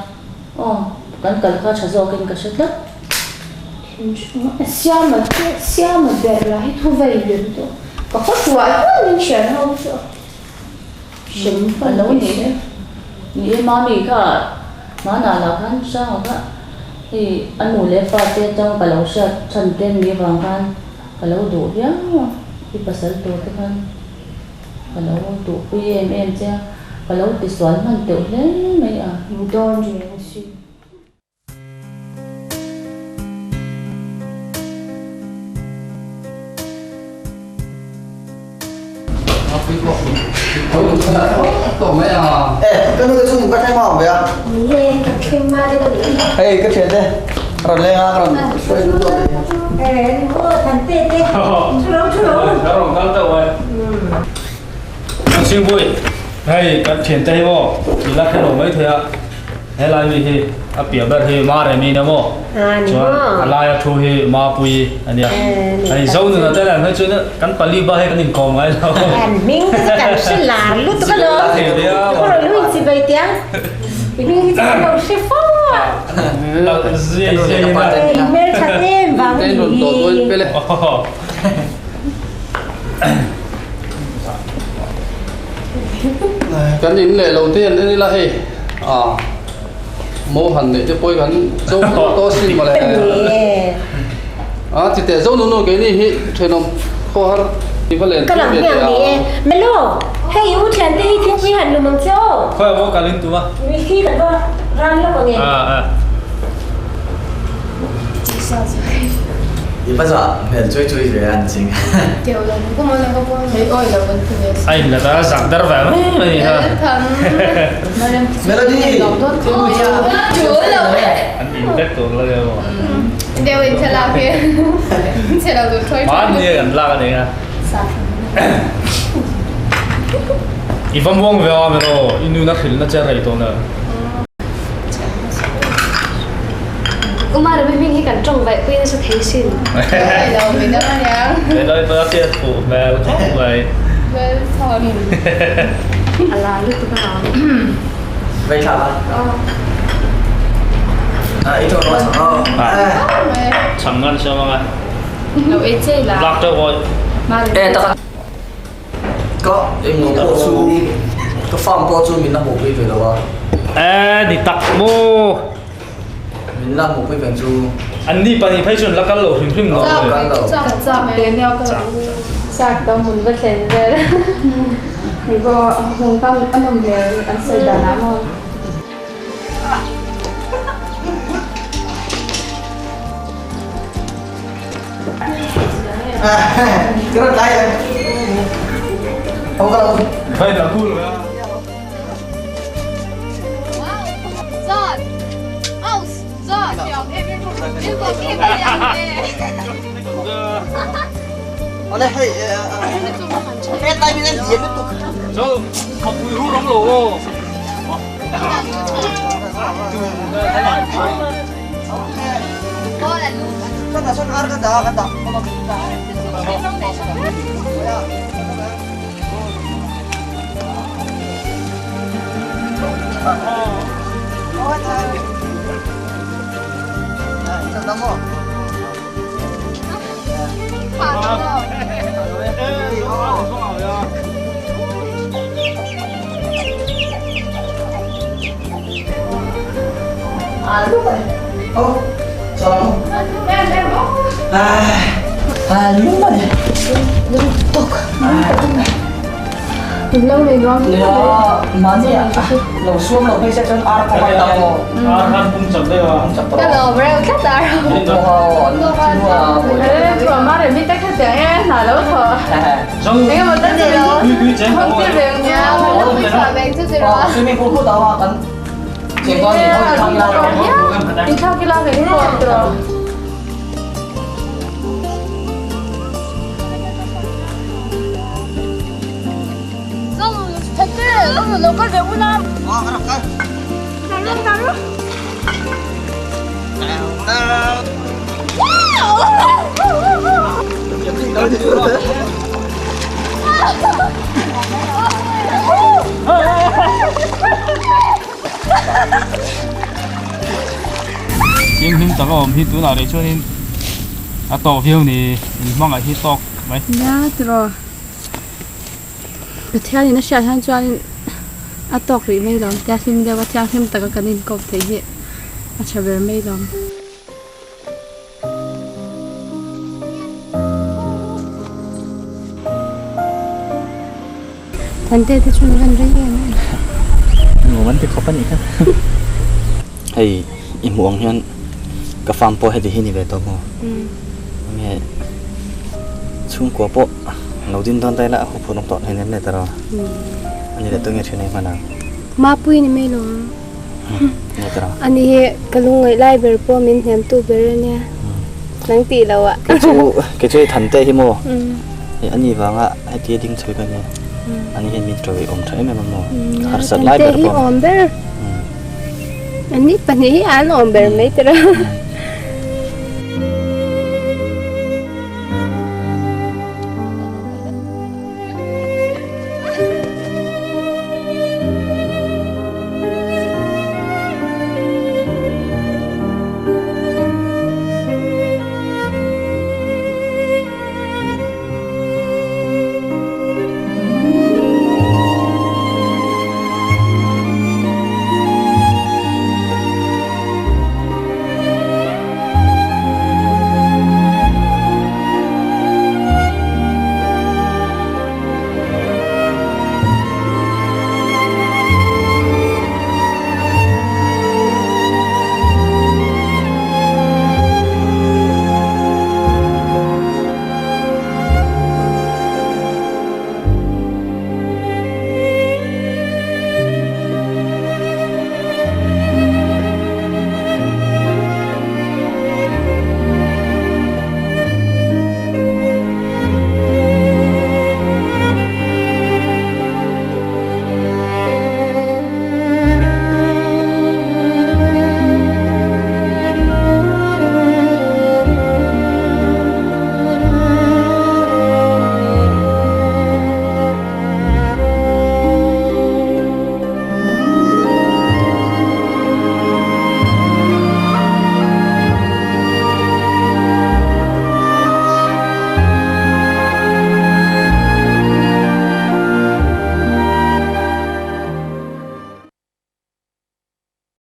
Aw, kan kal kha tha zawkin ka hre tlat. Siama te, Siama ber lah hi thu vei lem tawh. Ka khaw tuah tuah min hriat ho chu. Hrem a lo ni e. Ni e mami kha hmanah lah khan Hranga kha hei a nu leh pa te atang ka lo hriat chhan te ni vang khan ka lo duh viau a, i pasal tur te khan ka lo duhpui em em che a, ka lo tisual hman teuh hle mai a. Dawn reng a si. Hei ka thian te rawn leng a ka rawn hruai lut zawk Kan Singpui hei kan thian te hi maw i la hre lo mai thei a. Helai mi hi a piah ber hi Maremi nia maw? Chuan a laia thu hi Mapuii a nia. Hei Zonuna te nen phei chuan kan pali ba hi kan inkawm ngai lo. Kan hming te chu kan hre lar lutuk alawm. Ka rawn ui chi bai tia. I hming hi chu kan lo hre fo a. I hmelthat em vang a nih hi. Kan in leh lo te an en ila hei ah Mohan neih te pawh hi kan zo tawh tawh asin mawle ah ti teh zo nu nu keini hi thenawm khaw har i va len Ka lam hian ni e Melo hei u thian te hi thingpui han lum ang che aw Khawi maw kal in tum a Khi kan va ran lawk ang e Ah ah. I va zah hmel chui chui ve an ching. A in la ta zak dar ve mai mai ni ha. Melody. An in vek tur la leo. Hmanni an lak a ni a. I va muang ve a melo i nuna hrilhna che rei tawh na. Umar mi hming hi kan tawng vaih pui nasa thei sin. Lo mi dang a niang. Helai pa hriat fuh hmel khawp mai. Welcome. A la lutuk a. Vei thla a. A i tawng rawh chang aw. Chang ngan siam anga. Lo ei chei la. Lak teuh awi. E taka. Ka englo pawh chu ka farm pawh chu min la hmuhpui ve lo a. E ni tak maw. Min la hmuhpui ve chu. An ni pahnih phei chuan la kal lo hrim hrim lo. Kal lo. Chak chak te nia ka lo. Chak to hmun va thlen vel. Hei pawh hmun kam a nawm hmel an sawi dan ah maw. Cái nó tay em. Không có đâu. Đây là cool rồi. Ở đây hay cái tay mình đang diễn tục. Cho học bùi hú rong lồ. Lo nei nuam hle mai. Mahni lo suam lo phei se chuan ar pawh kan tam maw? Ar khan pum chak deuh a. Pum chak tawh. Ka lo reu tlat ar. Thuam a remi te kha chiang e hna lo thaw. Engemaw ta chu min hawn tir ve ang nia. Swimming pool khu tau a kan cheng dawn ni hawn thlang ila. Inthlak ila ve pawh tawh. Thianghlim tak a awm hi tunah rih chuanin a tawk viau ni in hmangaih hi tawk mai. Nia tiraw. Pathianin a hriat hian chuanin a tawk rih mai lo thianghlim deuh a thianghlim taka kan inkawp theih hi a tha ber mai lo. Thante te chu an van rei em em. Nuam an ti khawp a nih kha. Hei i hmuh ang hian ka farm pawh heti hi ni ve tawh maw? Enge chhungkua pawh lo din dawn ta ila a huphurh nawk tawh hleinem le tawrh a. Ani leh tunge thian ei hman ang? Mapui ni mai lo ang. Nge tawrh a? Ani hi ka lungngaih lai ber pawh min hnemtu ber a nia. Nang tih lo ah. Kei chu kei chu hei Thante hi maw? Hei ani vanga heti a ding chhui ka nia. Ani hian min tawih awm tha em em a maw? Ka harsat lai ber pawh. Thante hi awm ber. Ani pahnih hi an awm ber mai tawrh a.